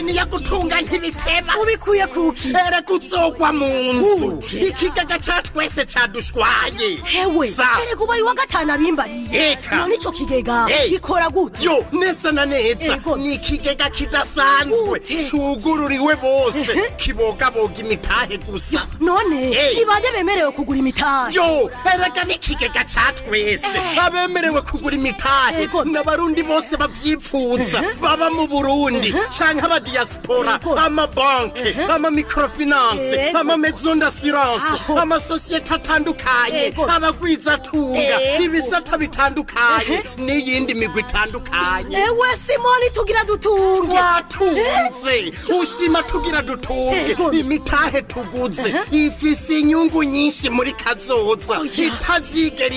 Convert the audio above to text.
Niyo gutunga ntibiteba. Ubikuye kuki? Erega uzogwa mu nzu. Gute? Ikigega ca twese cadushwaye. Hewe! Sa. Erega ubaye uwa gatanu abimbariye. Eka. None ico kigega Hey. gikora gute? Yo, neza na neza. Ego. Ni ikigega kidasanzwe Gute? cugururiwe bose, kibogaboga imitahe gusa. None Hey. ni bande bemerewe kugura imitahe? Yo, erega n'ikigega ca twese. Abemerewe kugura imitahe n'Abarundi bose bavyipfuza baba mu Burundi canke aba diaspora, amabanke, ama microfinance, ama maison d'assurance, amasosiyete atandukanye, abagwizatunga, ibisata bitandukanye n'iyindi migwi itandukanye. Ewe Simoni, tugira dutunge! Twatunze, ushima tugira dutunge. Imitahe tuguze ifise inyungu nyinshi muri kazoza Oya. itazigera.